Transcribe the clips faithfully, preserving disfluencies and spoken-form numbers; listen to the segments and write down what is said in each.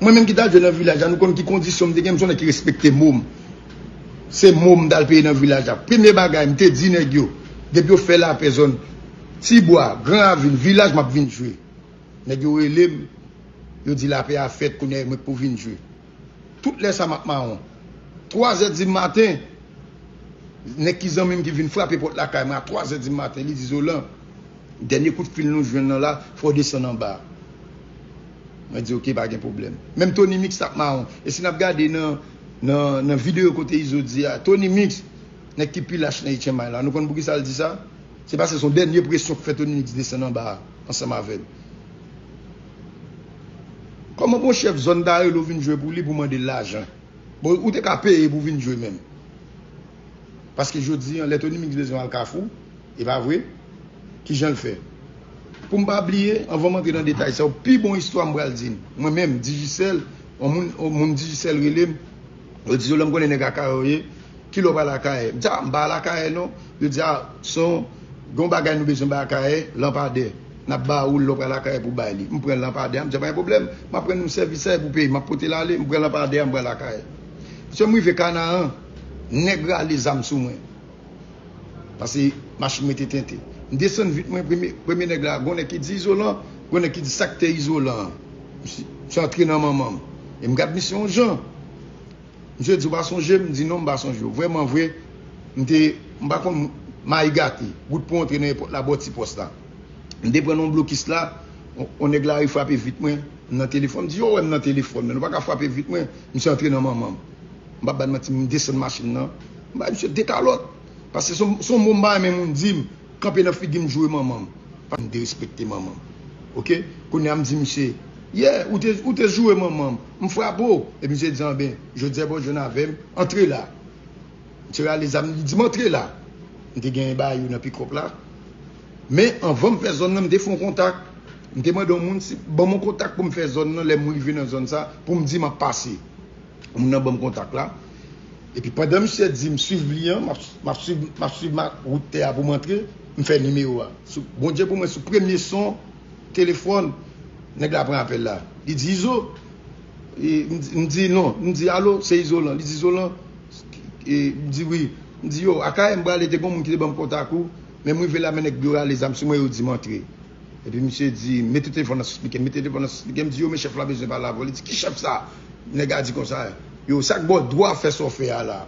Mwen menm ki t al jwe nan vilaj la, nou konn ki kondisyon m te gen, m se yon nèg ki respekte mo m. Se mo m t al peye nan vilaj la. Premye bagay, m te di nèg yo, depi yo fè lapè zòn Tibwa, Gran Ravin, vilaj, m ap vin jwe. Nèg yo rele m, yo di lapè a fèt, kounye a e mwen k pou vin jwe. Tout lè sa m ap mawon. Twa zè di maten, nèg ki zanmi m ki vin frape pòt lakay mwen a twa zè di maten, li di, Zolan, dènye kout fil nou jwenn nan la, fò w desann anba a. Mwen di, oke, pa gen pwoblèm. Menm Tony Mix t ap mawon. E si n ap gade nan, nan, nan videyo kote Izo di a, Tony Mix, nèg ki pi lach nan H M I la, nou konn poukisa l di sa? Se paske se yon dènye presyon k fè Tony Mix desann anba a, ansanm avè l. Kòman pou yon chèf zòn ta rele w vin jwe pou li pou mande l lajan? Bon, ou te ka peye pou vin jwe menm. Paske jodi a, lè Tony Mix bezwen al Kafou, e pa vre? Kijan l fè? Pou m pa bliye, anvan m antre nan detay sa yo, pi bon istwa m pral di n. Mwen menm, Digicel, yon moun, yon moun Digicel rele m, yo di, Zolan, m konnen nèg Akayè w ye, kilè w pral Akayè? M di, a, m pa al Akayè non. Yo di, a, se yon, gen yon bagay nou bezwen bay Akayè, lanpadè. N ap ba ou l lè w pral Akayè pou bay li. M pran lanpadè a, m di, pa gen pwoblèm. M ap pran yon sèvis sa pou peye, m ap pote l ale, m pran lanpadè a, m pral Akayè. Misye, m rive Kanaran, nèg rale zam sou mwen. Paske machin mwen te tente. M desann vit mwen, premye, premye nèg la, gon nèg ki di izolan, gon nèg ki di sa k te izolan an. Misye, misye antre nan manman m. E m gad misye yon jan. Misye di, ou pa sonje m? M di, non, m pa sonje w. Vrèman vre, m te, m pa konn mayi gate. Wout pou antre nan epòt la, bò ti pòs la. M te pran nan yon blokis la, yon, yon nèg lari frape vit mwen, m nan telefòn. M di, yo wè m nan telefòn, men nou pa ka frape vit mwen. Misye antre nan manman m. M p ap ba n manti, m desann machin nan. M bay misye de kalòt. Paske se yon, se yon mo m pa renmen moun di m. Kanpe nan figi m joure manman m. Pa m derespekte manman m. Oke? Kounye a m di misye, yeah, ou te, ou te joure manman m. M frape w. Epi misye di, anben, jodi a pa w jwenn avè m. Antre la. Misye rale zam, li di m antre la. M te genyen bagay yo nan pikòp la. Men anvan m fè zòn nan, m te fè yon kontak. M te mande yon moun si, ban m yon kontak pou m fè zòn nan, lè m rive nan zòn sa, pou m di m ap pase. Moun nan ban m kontak la. Epi pandan misye di m swiv li an, m ap, m ap swiv, m ap swiv ma, wout tè a pou m antre, m fè nimewo a. Sou, Bondye pou mwen, sou premye son telefòn, nèg la pran apèl la. Li di, Izo. E, m di, m di, non. M di, alo, se Izolan. Li di, Izolan. E, m di, wi. M di, yo, Akayè m prale, te gen yon moun ki te ban m kontak ou, men m rive la, men nèg yo rale zam sou mwen, yo di m antre. Epi misye di, mete telefòn nan sou spikè, mete telefòn nan sou spikè. M di, yo, men chèf la bezwen pale avè w. Li di, ki chèf sa? Nèg la di konsa, yo, sa k ba w dwa fè sa w fè a la?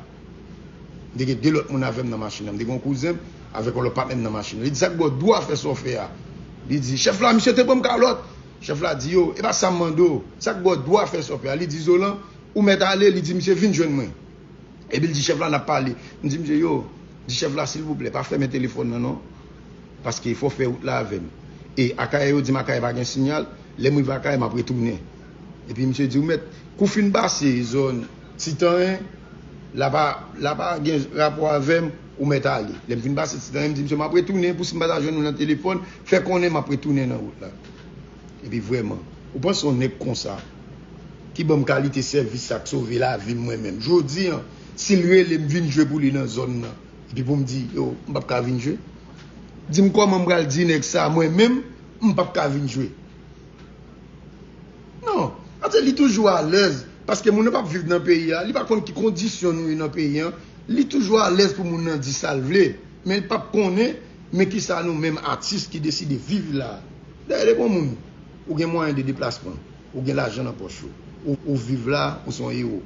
M te gen de lòt moun avè m nan machin nan. M te gen yon kouzen m avèk yon lòt patnè m nan machin nan. Li di, sa k ba w dwa fè sa w fè a? Li di, chèf la, misye te ban m kalòt. Chèf la di, yo, e pa sa m mande w. Sa k ba w dwa fè sa w fè a? Li di, Zolan, ou mèt ale. Li di, misye, vin jwenn mwen. Epi l di chèf la, n ap pale. M di misye, yo, di chèf la, silvouplè, pa fèmen telefòn nan non. Paske fò w fè wout la avè m. E Akayè, yo di m Akayè pa gen siyal. Lè m rive Akayè, m ap retounen. Epi misye di, ou mèt, kou fin pase zòn Titanyen, la pa, la pa gen rapò avè m, ou mèt ale. Lè m fin pase Titanyen, m di misye, m ap retounen, pou si m pa ta jwenn ou nan telefòn, fè konnen m ap retounen nan wout la. Epi vrèman, ou panse yon nèg konsa, ki ban m kalite sèvis sa k sove lavi m mwen menm. Jodi a, si l rele m vin jwe pou li nan zòn nan, epi pou m di, yo, m p ap ka vin jwe. Di m kòman m pral di nèg sa, mwen menm, m p ap ka vin jwe. Non, paske li toujou alèz, paske moun nan p ap viv nan peyi a, li pa konn ki kondisyon nou ye nan peyi a, li toujou alèz pou moun nan di sa l vle, men l p ap konnen, men kisa nou menm atis ki deside viv la. Dayè depi yon moun, ou gen mwayen de deplasman, ou gen lajan nan pòch ou, ou, ou viv la, ou se yon ewo.